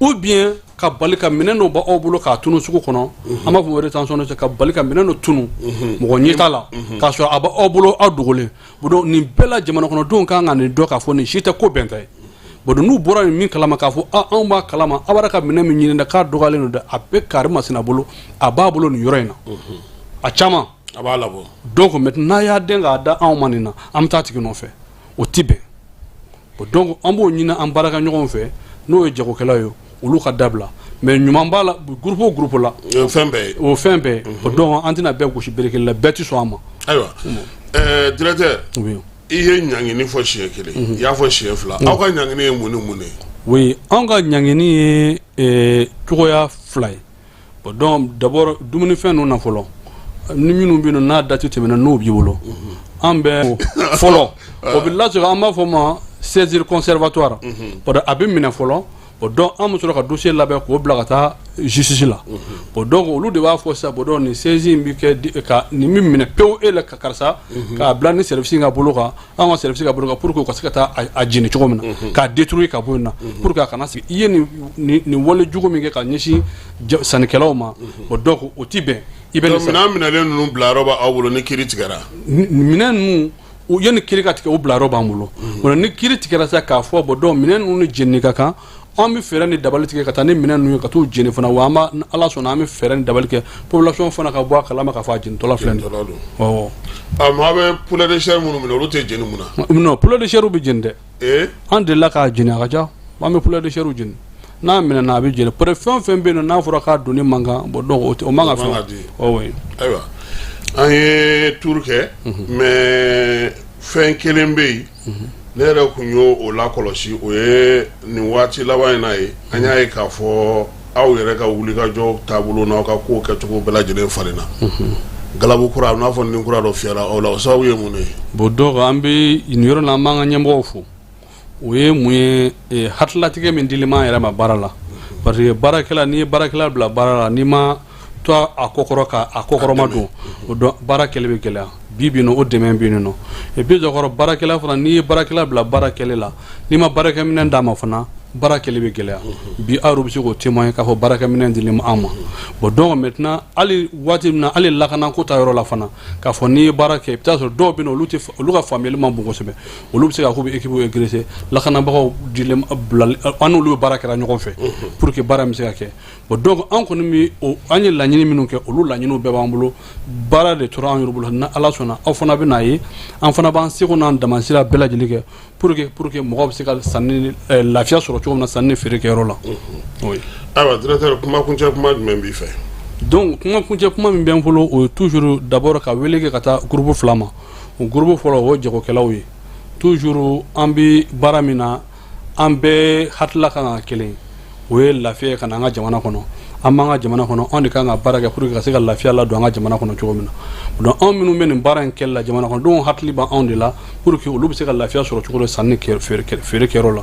Ou bien ka bali ka minɛn dɔ bɔ aw bolo k'a tunu sugu kɔnɔ, an b'a fɔ rétention, ka bali ka minɛn dɔ tunu mɔgɔ ɲɛ t'a la k'a sɔrɔ a bɛ aw bolo, aw dogolen. Bon, nin bɛɛ la, jamana kɔnɔdenw kan ka nin dɔn k'a fɔ nin si tɛ ko bɛn ta ye. Bon, n'u bɔra nin min kalama, k'a fɔ anw b'a kalama, aw b'a ka minɛn min ɲini dɛ, k'a dɔgɔyalen don dɛ, a bɛ kari masina bolo, a b'a bolo nin yɔrɔ in na, a caman a b'a labɔ. Donc maintenant, n'a y'a den k'a da anw ma nin na, an bɛ taa tigi nɔfɛ, o ti bɛn. Bon, donc an b'o ɲini an baarakɛɲɔgɔnw fɛ, n'o ye jagokɛlaw ye, olu ka dabila. Mais ɲuman b'a la, groupe o groupe la. O fɛn bɛɛ ye. O fɛn bɛɛ ye. Donc an tɛna bɛɛ gosi bere kelen la, bɛɛ tɛ sɔn a ma. Ayiwa, directeur. Oui. I ye ɲangini fɔ siɲɛ kelen, i y'a fɔ siɲɛ fila. Aw ka ɲangini ye mun ni mun de ye? Oui, anw ka ɲangini ye cogoya fila ye. Bon, donc d'abord, dumunifɛn ninnu na fɔlɔ, Ni minnu bɛ yen n'a date tɛmɛna, n'o b'i bolo, an bɛ fɔlɔ o bɛ lasegin, an b'a fɔ ma saisure conservatoire. A bɛ minɛ fɔlɔ. O donc an bɛ sɔrɔ ka dossier labɛn k'o bila ka taa justice la. Bon, donc olu de b'a fɔ sisan, bon, donc nin saisie in bɛ kɛ ka nin bɛ minɛ pewu e la ka karisa k'a bila ni service ka bolo kan, an ka service ka bolo kan, pour que u ka se ka taa a jeni cogo min na, k'a détruire ka bɔ yen na, pour que a kana sigi. I ye nin wale jugu min kɛ ka ɲɛsin sannikɛlaw ma, bon, donc o ti bɛn. I bɛ nin minɛn minɛlen ninnu bila yɔrɔ b'aw bolo ni kiiri tigɛra? Minɛn ninnu, yanni kiiri ka tigɛ, o bila yɔrɔ b'an bolo. O ni kiiri tigɛra sa, k'a fɔ, bon, donc minɛn ninnu ni jeni ka kan, an bɛ fɛɛrɛ ni dabali tigɛ ka taa ni minɛn ninnu ye ka t'u jeni fana. Wa an b'a, Ala sɔnna, an bɛ fɛɛrɛ ni dabali kɛ, population fana ka bɔ a kalama k'a fɔ a jenitɔla filɛ nin ye. Awɔ. A maa bɛ poulet de chair minnu minɛ, olu tɛ jeni mun na? Non, poulet de chair bɛ jeni dɛ. An delila k'a jeni, a ka ca, an bɛ poulet de chair jeni. N'a minɛna, a bɛ jeni. Peut fɛn o fɛn bɛ yen nɔ n'a fɔra k'a donni man kan, bon, donc o man ka fɛn. Ɔ ayiwa, an ye tour kɛ, mais fɛn kelen bɛ yen, ne yɛrɛ tun y'o o lakɔlɔsi, o ye nin waati laban in na ye, an y'a ye k'a fɔ aw yɛrɛ ka wulikajɔ taabolo n'aw ka kow kɛcogo bɛɛ lajɛlen falenna. Galabu kura, a bɛ n'a fɔ ni kura dɔ fiyɛra aw la, o sababu ye mun de ye? Bon, donc an bɛ nin yɔrɔ la, an b'an ka ɲɛmɔgɔw fo. O ye mun ye? Hakililatigɛ min dilen b'an yɛrɛ ma baara la, parce que baarakɛla, n'i ye baarakɛla bila baara la, n'i ma to a kɔkɔrɔ ka a kɔkɔrɔma don, o dɔn baara kɛli bɛ gɛlɛya. Bi bi in, o dɛmɛ bɛ yen nɔ. Et puis jɔkɔrɔ, baarakɛla fana, n'i ye baarakɛla bila baara kɛli la, n'i ma baarakɛminɛn d'a ma fana, baara kɛli bɛ gɛlɛya. Bi aw yɛrɛ bɛ se k'o témoigner k'a fɔ baarakɛminɛn dilen an ma. Bon, donc maintenant, hali waati min na, hali lakanako ta yɔrɔ la fana, k'a fɔ n'i ye baara kɛ, i bɛ taa sɔrɔ dɔw bɛ yen, olu tɛ, olu ka faamuyali man bon kosɛbɛ, olu bɛ se k'a k'u bɛ équipe agresser. Lakanabagaw dilen bila an n'olu bɛ baara kɛra ɲɔgɔn fɛ pour que baara bɛ se ka kɛ. Bon, donc an kɔni bɛ o, an ye laɲini minnu kɛ, olu laɲiniw bɛɛ b'an bolo. Baara de tora an yɛrɛ bolo. Ni Ala sɔnna, aw fana bɛ n'a ye, an fana b'an seko n'an damasira bɛɛ lajɛlen kɛ pour que mɔgɔw bɛ se ka sanni lafiya sɔrɔ cogo min na sanni ni feere kɛyɔrɔ la. Oui. Ayiwa directeur, kuma kuncɛ kuma jumɛn b'i fɛ? Donc kuma kuncɛ kuma min bɛ n bolo, o ye toujours d'abord ka wele kɛ ka taa groupe fila ma. O groupe fɔlɔ, o ye jagokɛlaw ye. Toujours an bɛ baara min na, an bɛɛ hakilila kan ka kelen, o ye lafiya ka na an ka jamana kɔnɔ. An b'an ka jamana kɔnɔ, anw de kan ka baara kɛ pour que ka se ka lafiya ladon an ka jamana kɔnɔ cogo min na. Donc anw minnu bɛ nin baara in kɛli la, jamana kɔnɔdenw hakili b'anw de la pour que olu bɛ se ka lafiya sɔrɔ cogo di sanni feere kɛyɔrɔ la.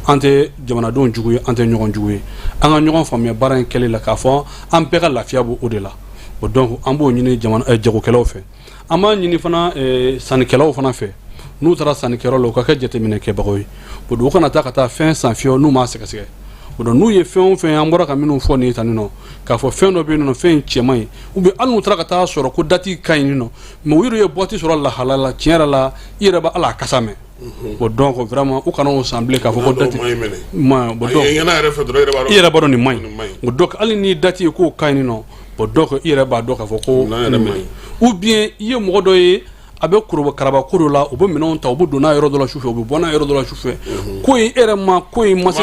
An tɛ jamanadenw jugu ye, an tɛ ɲɔgɔn jugu ye. An ka ɲɔgɔn faamuya baara in kɛli la, k'a fɔ an bɛɛ ka lafiya b'o o de la. Bon, donc an b'o ɲini jamana jagokɛlaw fɛ. An b'a ɲini fana sannikɛlaw fana fɛ, n'u taara sannikɛyɔrɔ la, u ka kɛ jateminɛkɛbagaw ye. Bon, u kana taa ka taa fɛn san fiyewu n'u m'a sɛgɛsɛgɛ. O donc n'u ye fɛn o fɛn, an bɔra ka minnu fɔ nin ye tan nɔ, k'a fɔ fɛn dɔ bɛ yen nɔ, fɛn in cɛ man ɲi, ou bien hali n'u taara ka taa sɔrɔ ko date ka ɲi nɔ, mais u yɛrɛ ye boîte sɔrɔ lahala la, tiɲɛ yɛrɛ la, i yɛrɛ bɛ hali a kasa mɛn. Bon, donc vraiment u kana o san bilen k'a fɔ ko date ma. Bon, donc i yɛrɛ b'a dɔn nin man ɲi. Bon, donc hali ni date ye k'o ka ɲi nɔ, bon, donc i yɛrɛ b'a dɔn k'a fɔ ko nin man ɲi. Ou bien i ye mɔgɔ dɔ ye, a bɛ karaba ko dɔ la, u bɛ minɛnw ta, u bɛ don n'a yɔrɔ dɔ la sufɛ, u bɛ bɔ n'a yɔrɔ dɔ la sufɛ, ko in e yɛrɛ ma ko in ma se,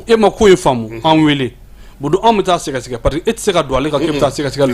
e ma ko in faamu, an wele. Bon, donc anw bɛ taa sɛgɛsɛgɛ, parce que e tɛ se ka don ale kan k'e bɛ taa sɛgɛsɛgɛli.